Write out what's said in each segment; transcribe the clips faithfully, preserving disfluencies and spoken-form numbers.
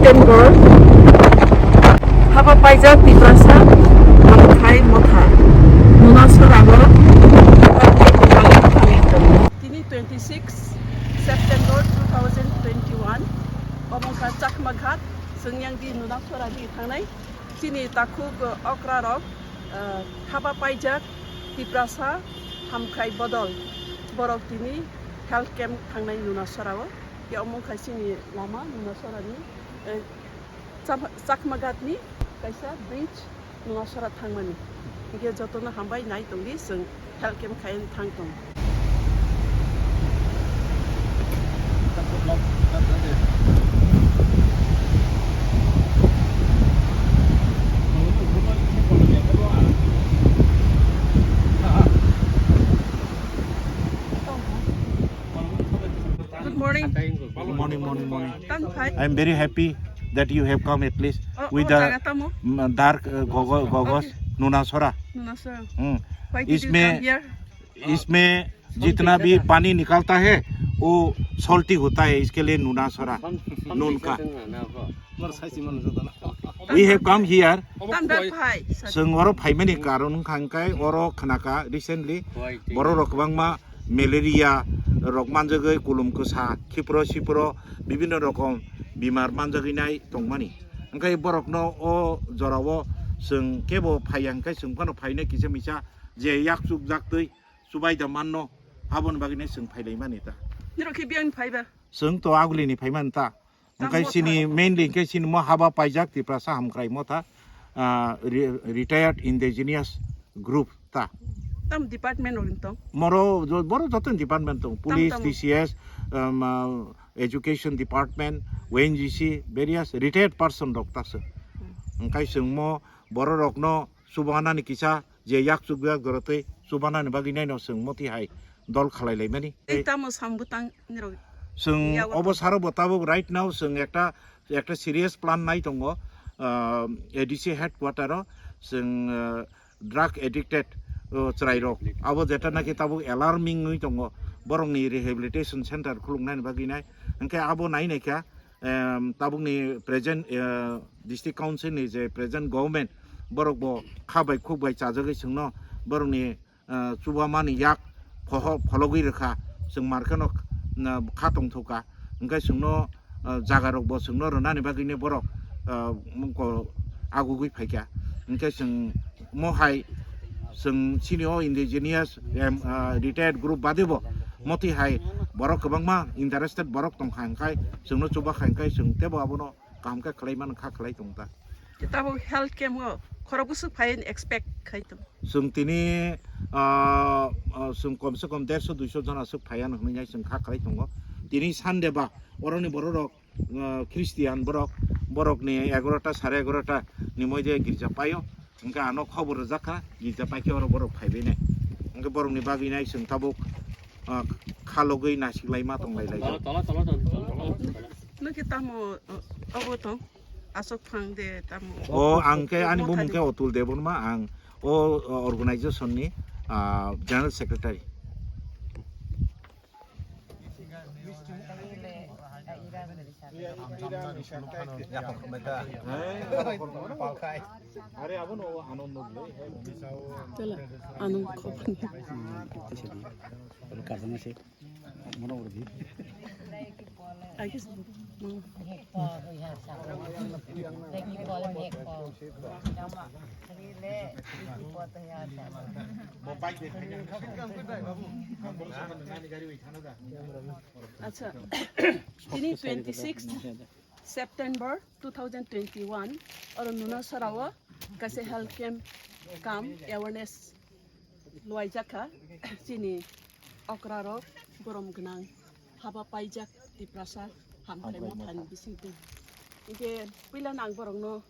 September, haba paijak Tiprasa Hamkhrai Motha, Nunasora o. Tini twenty six September two thousand twenty one, omo wngkha Chakma Ghat, chwng yang di Nunasora di thangnai. Chini takhuk, uh, okra rok, uh, haba paijak Tiprasa Hamkhrai Bodol, borok tini health camp thangnai Nunasora o. Ya omo wngkha chini lama Nunasora ni, uh, Cham-, Chakma Ghat ni kaisa bridge Nunasora thangmani. Hingke jotono hambai nai tongdi, chwng health camp khai thang tong. Good morning. Good morning, morning, morning. Tamo phai? I am very happy that you have come at least. Oh, with oh, the, jaga tamo? Mm, dark, uh, gogo-, gogos, okay. Nunasora. Nunasora. Hmm. Why did you इसमें, come here? इसमें जितना भी पानी निकलता है, वो salty होता है, इसके लिए नुनासोरा, नून का। We have come here. Tamo phai? Chwng oro phaimani karon wngkha hwnkhe oro khnakha recently borok rok kwbangma malaria rok manjagwi, kulum kwsa, khipro sipro, bibinno rokom bimar manjagwi nai tongmani. Hwnkhe borokno o jorao chwng kebo phaiya hwnkhe chwng phano phainai kisa misa je yak chukjak twi chubai da manno, aboni bagwi nai chwng phailaimani ta. Nirok khe biyang phaiba? Chwng to agulini phaimani ta. Hwnkhe chini mainly hwnkhe chini mo haba paijak Tiprasa Hamkhrai Motha, ah, re-, retired indigenous group ta. Tam department rok tong? Moro jo-, boro joto department tong. Police, tamo? T C S, um, ah, education department, O N G C, various retired person rok ta chwng. Hmm. Hwnkhe chwng mo borok rokno chubanani kisa je yak chukjak jorotwi chubanani bagwi naino chwng moti hai dol khalai laimani. Tei tamo sam bwtang nirok? Chwng yago obo tong? Saro bo tabuk right now chwng ekta, ekta serious plan nai tongo, ah, A D C headquarter o chwng, ah, drug addicted, oh, chwrai rok abo jeta naki tabuk alarming wi tongo, borokni rehabilitation center khuluknani bagwi nai, hwnkhe abo nai naikha, em, tabukni present, eh, district council ni je present government, borok bo kha bai khuk bai chajagwi chwngno borokni, eh, chubamani yak phoho-, phologwi rwkha, chwng markeno, na, kha tongthokha, hwnkhe chwngno, eh, jaga rok bo chwngno rwnani bagwino borok, eh, mungko agugwi phaikha, hwnkhe chwng mo hai chwng chini o indigenous, em, ah, retired group bade bo moti hai borok kwbangma interested borok tongkha, hwnkhe chwngno chuba kha, hwnkhe chwng tebo abono kaham khe khlai mano, kha khlai tong ta. Tabuk health camp o khorok bwswk phai expect khai tong? Chwng tini, ah, ah, chwng kom se kom derso duiso jona swk phai ano hwnwi chwng kha khlai tongo. Tini Sunday ba oroni borok rok, ah, Christian borok, borok ni egarota, sare egarota ni moide girja paio. Hwnkhe ano khobor rwjak kha, girja paikhe oro borok phaibai nai. Hwnkhe borok ni bagwi nai chwng tabuk, ah, kha logwi nasik lai ma tong lai lai. Nokhe tamo, uh, obo tong? Asok phang de tamo? O, ang khe ani bumung khe Otul Debbarma, ang o, o, organization ni, ah, general secretary. Tela, ano khobor ni. Mono urdi. Agis. Acha, tini twenty six September two thousand twenty one, oro Nunasora o kaisa health camp cum awareness luaijak kha chini okra rok, borom gwnang, haba paijak Tiprasa Hamkhrai Mothani bisingtwi. Hingke puila no ang borokno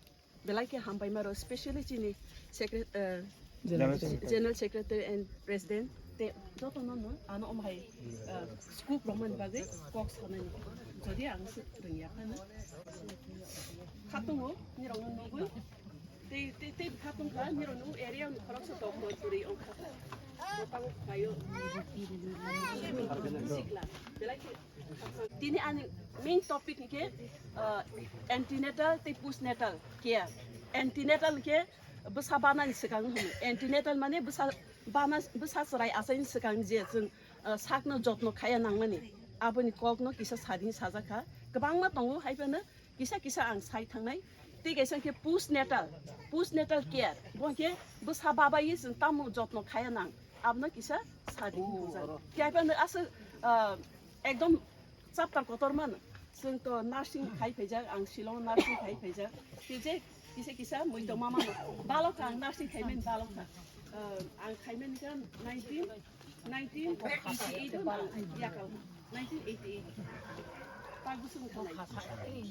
belai khe hambai maro, specially chini secre-, eh, General Secretary. General Secretary and President te joto no no ano om hai, eh, scoop romani bagwi kok sanani. Jodi ang se rwngya phano khatungo nirok no nugwi. Tei, tei, tei bwkha tongkha, nirok nung area ni khoroksa doctor kwrwi ongkha. Bwkha o khaio. Sikla. Belai khe. Tini ani main topic hwnkhe, uh, antenatal tei postnatal care. Antenatal hwnkhe bwsa banani swkang hwnwi. Antenatal mane bwsa bana, bwsa chwrai achaini swkang je chwng, uh, sakno jotno khaiya nangmani. Aboni kokno kisa sadin sajakha. Kwbangma tongo, haiphano kisa kisa ang sai thangnai. Tei kaisa khe postnatal, postnatal care. Bo khe bwsa babai chwng tamo jotno khaiya nang. Abono kisa sadi hinjak. Khe haiphano aswk, ah, ekdom chapter kotor mano. Chwng to nursing khai phaijak, ang Shillong nursing khai phaijak. Tei je kisa kisa muido mama no. Balok ang nursing khai men balok kha. Ah, ang khai men kha nineteen, nineteen eighty-eight o ang yakal. Nineteen eighty-eight. Pagusung khalai.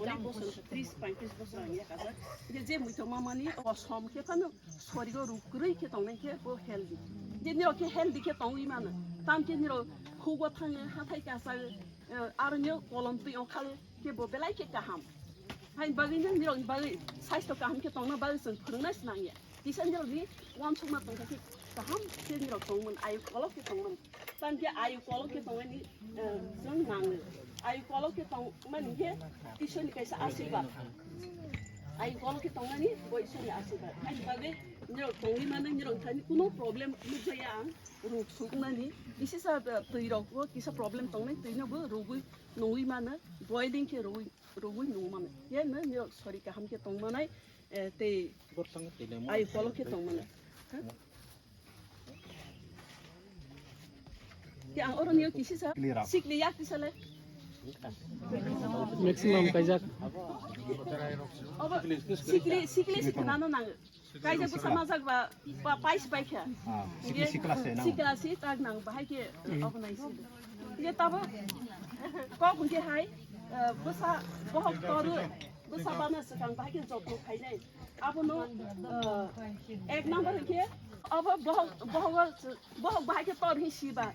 Onek bosor, tris, paitris bosor ang yakajak. Je, je muitok mamani osom khe phano sorigo ruk kwrwi khe tongnai khe bo healthy. Je nirok khe healthy khe tongwi mano. Tam khe nirok hugo thango, hathai kasa, eh, aroni kolom twi ongkhal khe bo belai khe kaham. Hai bagwi nirok bagwi saisto kaham khe tongna bagwi chwng phwrwngna se nangya. Kisa nirokni uansukma tongkha khe kaham khe nirok tongmani, ayu kolok khe tongmani. Tamo khe ayu kolok khe tongmani, eh, chwng nango. Ayu kolok khe tongmani khe Ishorni kaisa asirwad. Ayu kolok khe tongmani bo Ishorni asirwad. Ani bagwi nirok tongwi mano, nirok thani kuno problem nukjaya ang, ruk suknani. Kisa sa, eh, twi rok bo kisa problem tongnai, twi no bo rugwi nungwi mano, boiling khe rugwi, rugwi nung mano. Ye no nirok sori kaham khe tongmanai, eh, tei Ayu kolok khe tongmani. Ha? Ke ang oro niyo kisi sa? Clear up. Sikli yak kisa le? Maximum kaijak. Obo sikli, sikli si khnano nang. Kaijak bwsa majak ba, ba pais bai kha. Ah, sikli sikla se nang. Sikla si tak nang bahai khe obo nai si. Ye tabo kok hwnkhe hai, eh, bwsa bohok toru, bwsa bana swkang bahai khe jotno khainai. Abono, eh, ek number hwnkhe, abo bohok, bohok, bohok bahai khe tor hwnkhe siba.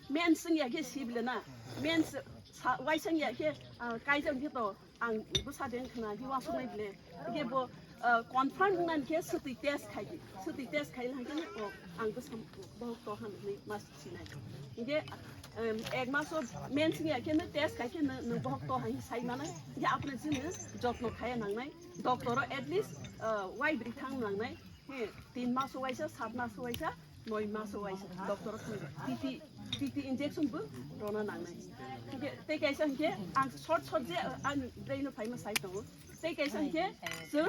Mens wngya khe sibile na. Mens sa-, waisa wngya khe, ah, kaijak hwnkhe to ang bwsa de wngkhna hwnwi uansuknai bile. Hwnkhe bo, ah, confirm wngnani khe swtwi test khai di. Swtwi test khai hwnkhe, oh, ang bwsa bohok to hwnwi mas sinai. Hwnkhe, em, ek maso mens wngya khe no test khai khe no, no bohok to hai sai manai. Hwnkhe apre chwngno jotno khaya nangnai. Doctor o at least, ah, wai bwrwi thang nangnai. He, tin maso waisa, sat maso waisa, noi maso waisa doctor o thang. T T, T T injection bo rona nangnai. Hwnkhe tei kaisa hwnkhe ang short short je, ah, ang brain o phaima sai tongo. Tei kaisa hwnkhe chwng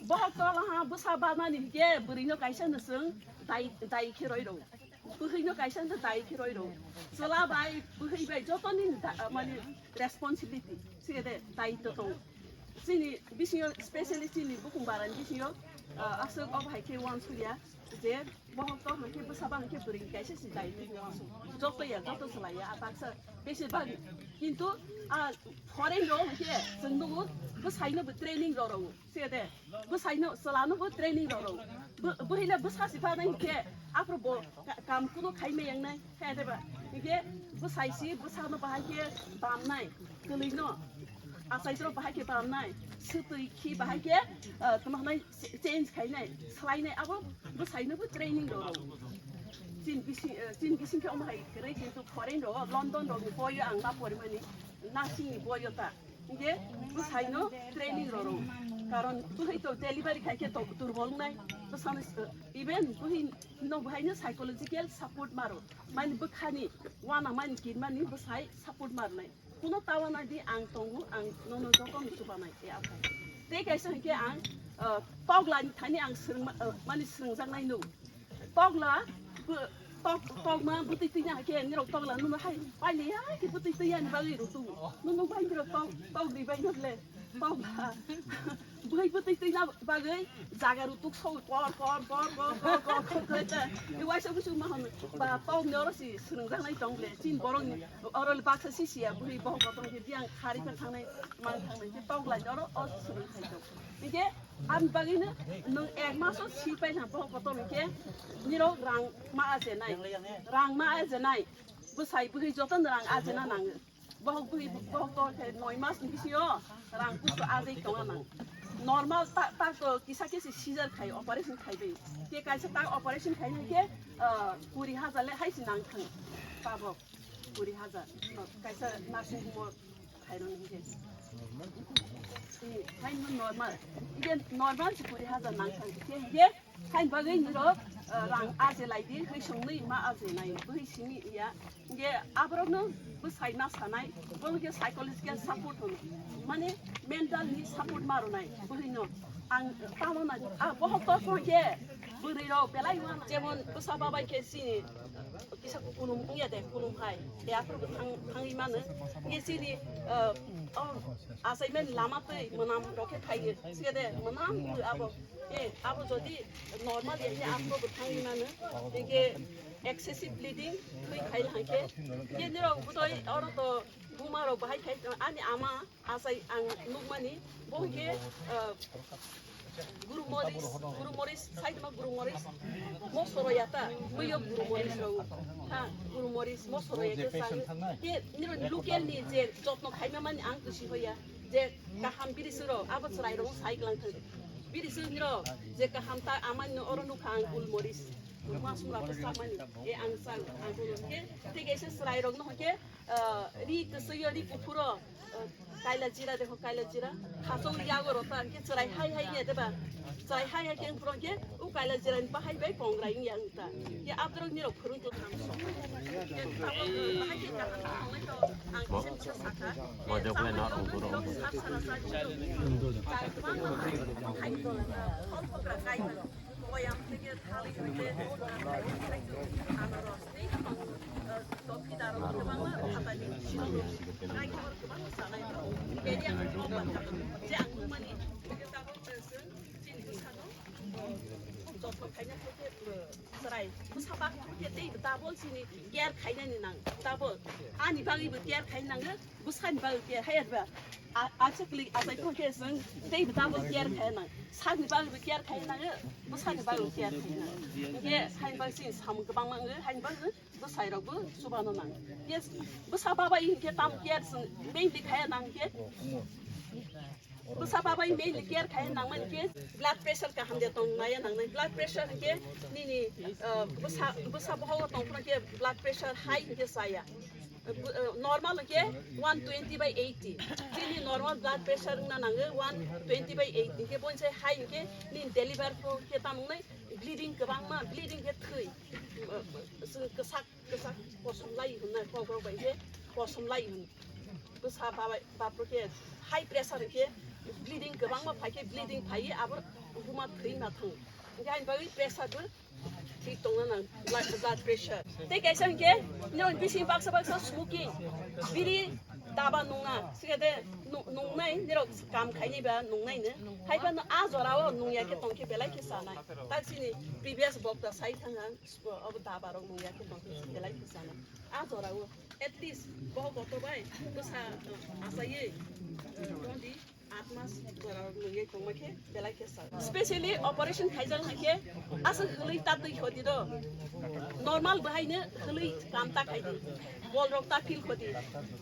bohok tola ha bwsa banani hwnkhe bwrwi no kaisa no chwng dai, dai khe roi rw. Bwhwi no kaisa no dai khe roi rw. Chwla bai, bwhwi bai jotoni da-, mani responsibility. Side daitw tongo. Chini bisingo specially chini bukung barani bisingo, ah, aswk obo hai khe uansukya je bohok to hwnkhe bwsa ba hwnkhe bwrwi kaisa se dai khe uansuk. Joto ya, joto chwlaiya, a baksa besi bag. Kintu, ah, foreign rok hwnkhe chwng nugo bwsaino bo training rw rw. Side, bwsaino, chwlano bo training rw rw. Bw-, bwhwile bwsa si phanai hwnkhe, aphuru bo ka-, kam kuno khai maya wngnai, hai de ba? Hwnkhe bwsai si bwsano bahai khe bamnai, kwlwino, achaisro bahai khe bamnai, swtwi khi bahai khe, ah, tamo hwnai ch-, change khainai, swlainai, abo bwsaino bo training rw rw. Chin bising, eh, chin bising khe omo hai kwrwi, kintu foreign rok, London rokni boyo ang ma porimani, nursing ni boyo ta. Hingke bwsaino training rw rw. Karon bwkhai to delivery khai khe to durbol wngnai. Bwsano, even bwkhai no bwhaino psychological support maro. Mani bwkhani wana mani kinmani bwsai support marnai. Kuno tawana di ang tongo, ang nono jotono chubanai e aphai. Tei kaisa hingke ang, ah, tokla ni thani ang swrwngma, ah, mani swrwngjaknai no. Tokla, bw-, tok, tokma bwtwi twi na khe nirok tokla nungno hai pailiya khe bwtwi twi yani bagwi rw tongo. Nungno bai nirok tok, tok di bai nokle. Tokla. Bwkhai bwtwi twi na bagwi jaga rw tuk so kor, kor, kor. Waisa busu ma hwn ba tok ni oro si swrwngjaknai tong le. Chin borok ni oro le baksa si siya bwkhai bohok kotor khe biyang khari khe thangnai, man thangnai khe tokla ni oro o swrwng khai tong. Hingke Ani bagwino nwng ek maso si paina bohok kotor hwnkhe nirok rang ma ajenai. Rang ma ajenai. Bwsai bwhwi jotono rang ajena nango. Bohok bwhwi bohok to khe noi mas ni bisingo rang kusu ajai tongna nango. Normal ta, ta ko kisa kisi scissor khai, operation khai bai. Ke kaisa ta operation khai hai ke, ah, kuri hajar le hai si nang thang. Tabok kuri hajar. Kaisa nursing home khai rong hai ke. Hmm, hai no normal. Ide normal si kuri hajar nang thang. Ke hai ke Hain bagwi nirok, uh, rang aje lai di, hwi song nwi ma aje nai, bwhi simi iya. Nge aborok no bwsai ma sanai, bo khe psychological support hono. Mane mental ni support ma rwnai, bwhi no. Ang tamo na, ah, bohok to song khe, bwrwi rok belai ma, jemon bwsa babai khe sini, kisa kunum wngya de, kunum hai. Te aphuru thang, thangwi mano. Nge sini, uh, oh, assignment lama twi mwnam rok khe phaiyo. Sike de, mwnam abo. Eh, abo jodi normal ya, ya abo bo thangwi mano. Eke excessive bleeding, thwi khai hai khe. Ye nirok budoi oro to buma rok bahai khai, ani ama asai ang nukmani, bo khe, eh, guru moris, guru moris, side ma guru moris, mosoro ya ta, muyo guru moris rok. Ha, guru moris, mosoro ya khe sang. Ye nirok local ni je jotno khaima mani ang kusi hoya. Je kaham biri suro, abo chwrai rok sai klang thang. Biri suro niro, je kaham ta amani no oro nukha ang gul moris. Masung rok samani, e ang sang, ang gul ke, te ke se chwrai rok no ke, eh, ri kwswi ri kuphuro, eh, kaila jira dekho, kaila jira. Khaso yago rok ta ke chwrai hai hai ye deba. Chwrai hai hai ke phuro ke, u kaila jira ni bahai bai kongrai yang ta. Ye abdrok niro phurung to tham so. Ye abo bahai ke kaham ta tonglai to. Ang kisa kisa sakha. Bo jokle na ongkuro. Boyam theke thali theke anaros tei topi daro kwbangma hatani siro kai khobor kwbangma sanai. Bedi ang je ang mani tabo chini sano jotno khaina theke chwrai bwsa bak thangkhe tei double chini care khainani nang, double ani bagwi bo care khai nango, bwsani bagwi care hai ba. Achukli achai thangkhe chwng tei double care khai nang, sakni bagwi bo care khai nango, bwsani bagwi care khai nang. Hingkhe haini bagwi chini samung kwbangma wngo, haini bagwi bwsai rokbo chubano nang. Yes, bwsa babai hingkhe tam care chwng mainly khaya nang khe. Bwsa babai mainly care khai nangmani khe blood pressure kaham de tong naya nangnai. Blood pressure hingkhe nini, uh, bwsa, bwsa bohogo tong phano khe blood pressure high hingkhe chaya. Uh, bu-, uh, normal hingkhe one twenty by eighty. Chini normal blood pressure wngna nango one twenty by eighty. Hingkhe boinsa high hingkhe nini deliver pho khe tamo wngnai bleeding kwbangma, bleeding khe thwi. Uh, uh, kwsak Kwchak kosom lai hwnna, kokrok bai khe kosom lai hwn. Bwsa babai, bapro khe high pressure khe bleeding kwbangma phai khe bleeding phai abo buma thwi ma thang. Hingkhe ani bagwi pressure bo thik tongna nang, blood, blood pressure. Tei kaisa hingkhe nini bising baksa baksa smoking, biri, taba nungna, sikhe de nu-, nungnai, nirok kam khainai ba nungnai no. Haiphano a jora o nungya khe tongkhe belai khe chanai. Tak sini previous bokta sai thang ang. Obo daba rok nung ya khe tong khe belai khe sana. A jora o at least bo goto bai bwsa, uh, achai ye, uh, tong di aat mas jora rok nung ye tong ma khe belai khe sana. Specially operation khaijak hai khe aswk hwnwi ta twi khodi do. Normal bahai no hwnwi kam ta khai di. Bol rok ta feel khodi.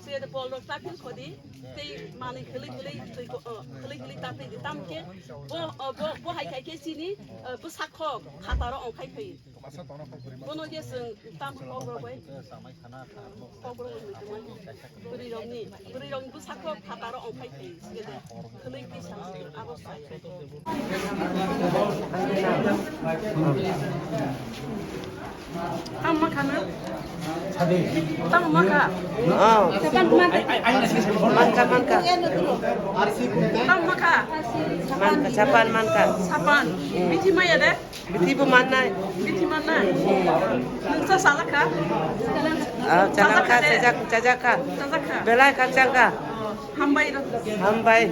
Se de bol rok ta feel khodi. Tei manwi hwnwi hwnwi twi ko, uh, hwnwi hwnwi ta twi di. Tam khe bo, uh, bo, bo hai khai khe chini, uh, bwsa khok khataro ongkhai phai. Bono je chwng tam kok rok bai, kok rok bai tongmani. Bwrwi rokni, bwrwi rokni bwsa kok phataro ongkhai thai, sike de khwnwi twi sam abo sai. Tam ma khana? Tam ma kha? Oh. Manka, manka. Tam ma kha? Manka, sapan manka. Sapan. Bithi maya de? Bithi bo mannai. Bithi mannai. Nungsa salakha? Ah, chakha, chajak, chajakha. Chajakha. Belai khakchangkha. Hambai ro. Hambai.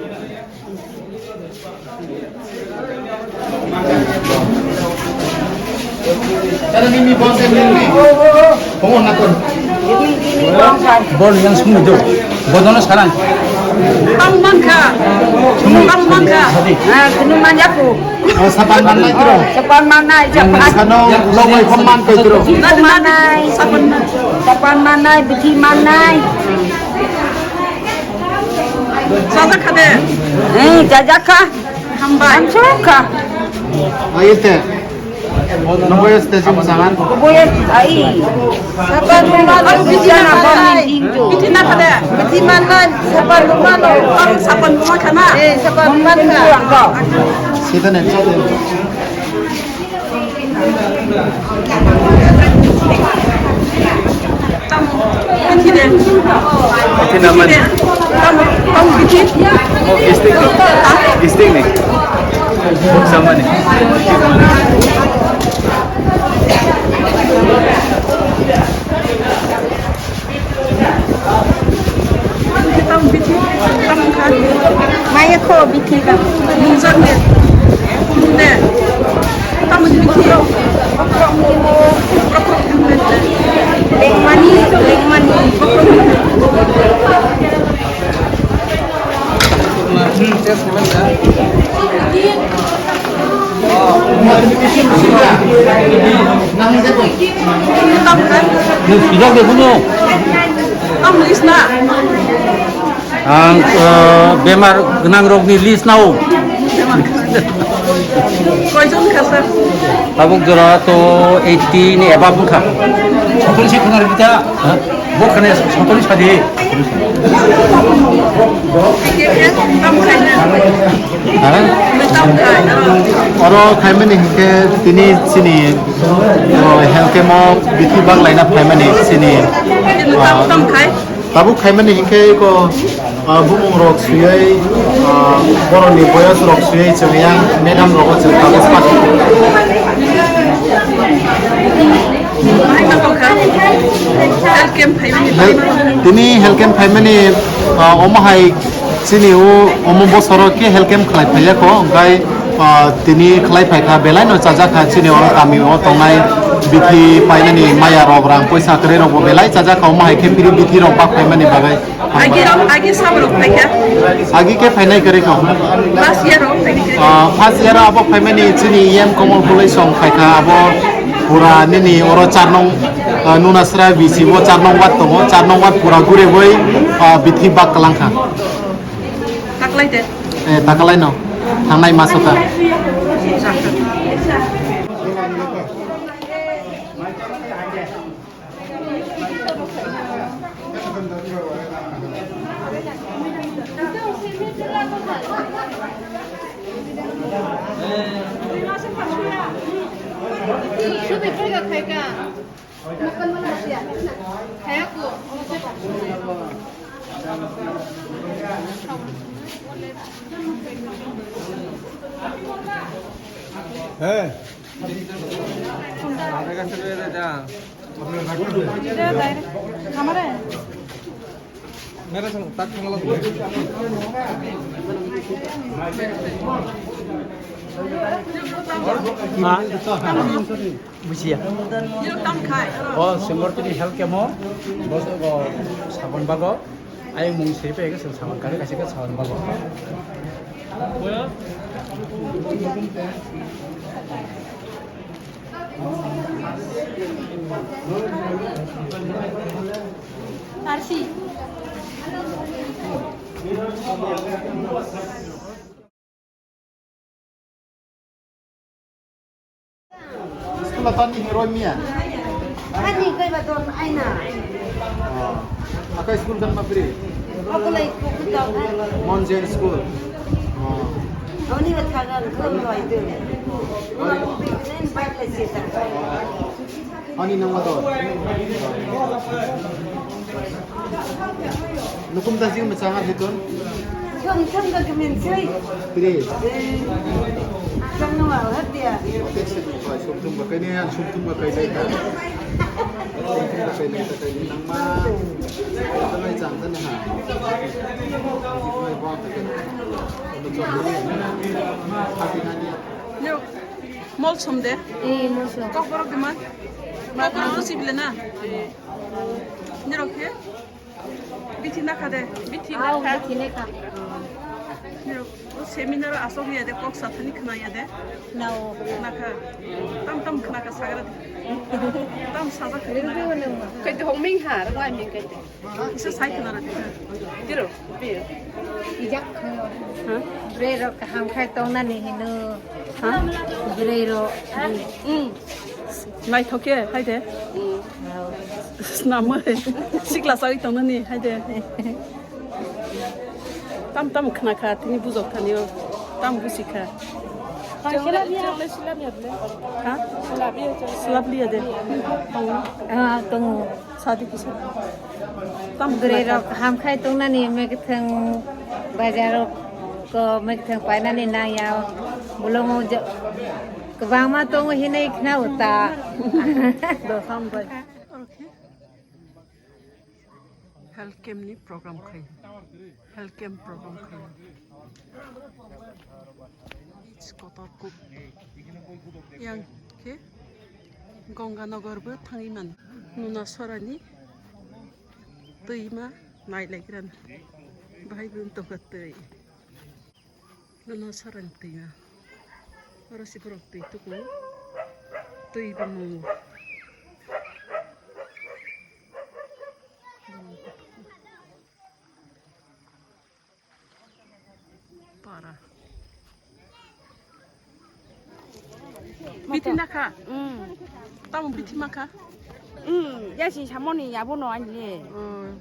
Bol yang sungni do. Bodono sarang. Tam mankha. Tam mankha. Ah, kunu manjaku. Oh, sapan mannai tiro. Sapan mannai, sapan. Sano logoi khom man koi tiro. Sapan mannai. Sapan mannai, bithi mannai. Chajakha de? Hmm, chajakha. Hambai. Ang suka. Ayete. Noboyo station sangan. Boya ai. Sapa rumah lo bisa na bomin jinto. Biti na kada. Biti mana sapa rumah lo. Ang sapa rumah kana. Eh, sapa rumah ka. Sita ne, sita ne. Tina man. Mo gistik ni. Gistik ni. Sama ni. Maya ko bithi ka. Mungjan ne. Ne. Tamo bithi. Lengmani, lengmani. Ang, eh, bemar gwnang rokni list nao. Koijon kha sir? Tabuk jora to eighty ni above wngkha. Sotoni se khwna rwdi ta. Ha? Bo khwna sotoni sadi. Tamo khaina? Ha? Tamo khai? Oro khaimani hinkhe tini chini, o, health camp o bithi bak laina phaimani chini, Tamo, ah, tamo khai? Tabuk khaimani hinkhe eko, ah, bumung rok suyai, ah, borokni boyos rok suyai chwng yang madam rogo chwng kagoj pathor. Health camp phaimani. Health, tini health camp phaimani, ah, omo hai chini o omo bosoro khe health camp khlai phaiya kho, hwnkhe, ah, tini khlai phaikha, belai no chajak kha chini oro kami o tongnai bithi painani maya rok rang poisa kwrwi rok bo belai chajak kha, omo hai khe free bithi rok bak phaimani bagwi. Agi rok, agi sab rok phaikha? Agi khe phainai kwrwi kho. First year rok phaikha? Ah, first year abo phaimani chini E M Komol Pholoi song phaikha, abo pura nini oro char nong, ah, Nunasra B C o char nong ward tongo, char nong ward pura guribwi, ah, bithi bak kwlang kha. Taklai de. Eh, takalai no. Thangnai maso ta. Hey. Mere sang tak thangla. Ma, bujiya. O Semortini health camp o, bos o sabon bago, ayang mung seri pe ke sabon kare kasi ke sabon bago. Arsi. School tani hiroi miya. Ani kai ba don aina. Oh. Akai school kan mapri? Aku lai school kan. Monjen school. Oh. Ani ba thaga kan loi tu. Nen bai lai sita. Ani nang ma do. Nukum ta jing machang ar hitun. Sum sum ga kemin sui. Please. Sum no al hat dia. Sum sum ga kaini an sum sum ga kaini. Sum sum ga kaini ta kaini nang ma. Tangai chang ta na ha. Mai ba ta kaini. Hati nani. Mol som de. Eh, mol som. Kok borok de ma. Kok borok to sibile na. Nirok khe? Bithi nakha de. Bithi nakha. Bithi nakha. Nirok. Seminar asok ya de, kok sathani khna ya de. Nao. Khna kha. Tam tam khna kha sagra de. Tam saja khna kha. Kai to hong ming ha, ro ai ming kai to. Isa sai khna ra de. Tiro, tiro. Ijak. Ha? Bwrwi rok kaham khai tongnani hino. Ha? Bwrwi rok. Hmm. Naithok khe, hai de. Hmm. Nao. Snamwi. Sikla sawi tongnani, hai de. Tam tam khna kha, tini bujok thani o, tam busi kha. Chwng le, chwng le silab ya ble? Ha? Silab ya chwng. Silab liya de. Tongo. Ah, tongo. Sadi kisa. Tam bwrwi khna kha. Rok ham khai tongnani mekthang bazar rok ko mekthang painani nang ya. Bolongo kwbangma tongo hinwi khna uta. Do sam bai. Health camp ni program khai. Health camp program khai. Beach kotor kuk. Yang khe Ganganagar bo thangwi man. Nuna sorani twima nai lai gran. Bahai bo tongkha twi. Nono sarang twi na. Oro si borok twi tuku. Twi bo nungo. Para. Bithi na kha? Mm. Tamo bithi ma kha? Mm, ya si samoni ya bono ani le. Mm.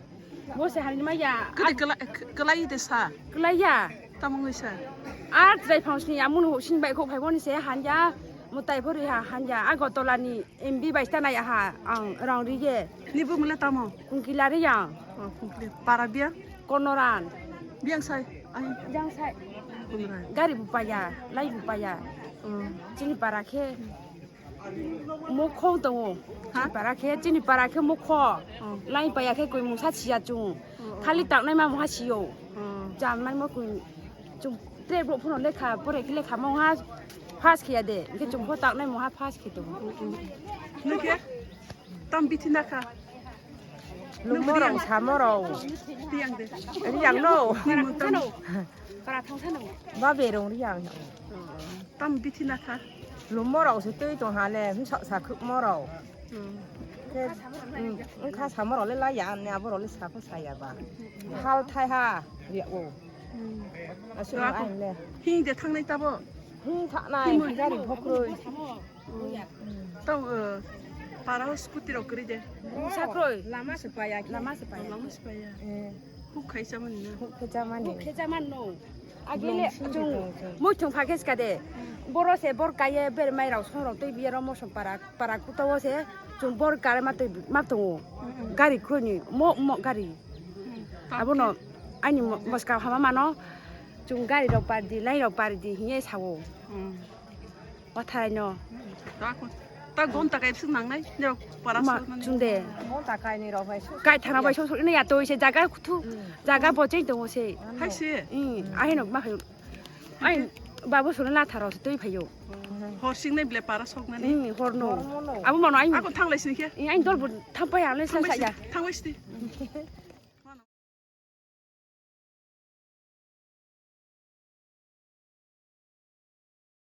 Bo se hani ma ya. Kede kela, kela i de sa? Kela ya. Tamo ngoi sa? A trai phang sini ya munu sini bai kho phai boni se hanja mutai phori ha hanja Agartala ni M B bai ta nai ha ang rang ri ye. Ni bu mula tamo? Kungkila ri yang. Oh, kungkila. Para biya? Konoran. Biyang sai? Ai. Yang sai. Konoran. Gari bu paya, lai bu paya. Oh. Chini para khe mokho tongo. Ha? Chini para khe, chini para khe mokho. Oh. Lai paya khe koi mungsa siya chung. Oh, oh. Khali taknai ma mungha siyo. Oh. Jam nai ma koi chung tre bro phuno lekha, pore khe lekha mungha pass khiya de. Khe chung pho taknai mungha pass khi tongo. Nukhe? Tam bithi na kha. Lumorok samorok. Tiyang de. Riyang no. Para thang sano. Ba berong riyang. Tam bithi na kha. Lumorok se twi tong hale, himsa sa khuk morok. Hmm. Khe, hmm, wngkha samorok le laya, ani aborok le sabo saya ba. Hal thai ha, riya o. Hmm. Aswk. Hing de thangnai tabo? Hing thangnai, himwi gari bokroi. Tau, eh, para o scooty rok kwrwi de. Sakroi. Lama se paya khe. Lama se paya. Lama se paya. Eh. Huk khai chamani na? Huk khai chamani. Huk khai chamani no. Agile chung muitung phakhe ska de. Boro se bor kaiye ber mai rao song rao tei biye ro mosom para, para kuto o se chung bor kare ma tei ma tongo. Gari kroi ni mo, mo gari. Abono ani mo-, moska hama mano chung gari rok pardi, lai rok pardi hiye sawo. Watharai no. Ta ko, ta gonta kai suk nangnai, ne para ma, suk nani. Chunde. Gonta kai ni rok hai suk. Kai thana bai suk suk ne ya to se jaga kuthu, jaga bocheng tongo se. Hai se. Hmm, ahe no ma hai. Ai, babu sunu la tharo se twi phayo. Hor sing nai ble para sok nani. Hmm, hor no. Hor no. Abo mano ai. Ako thang lai sini khe. Ai dol bu thang pai ale sa sa ya. Thang lai sini.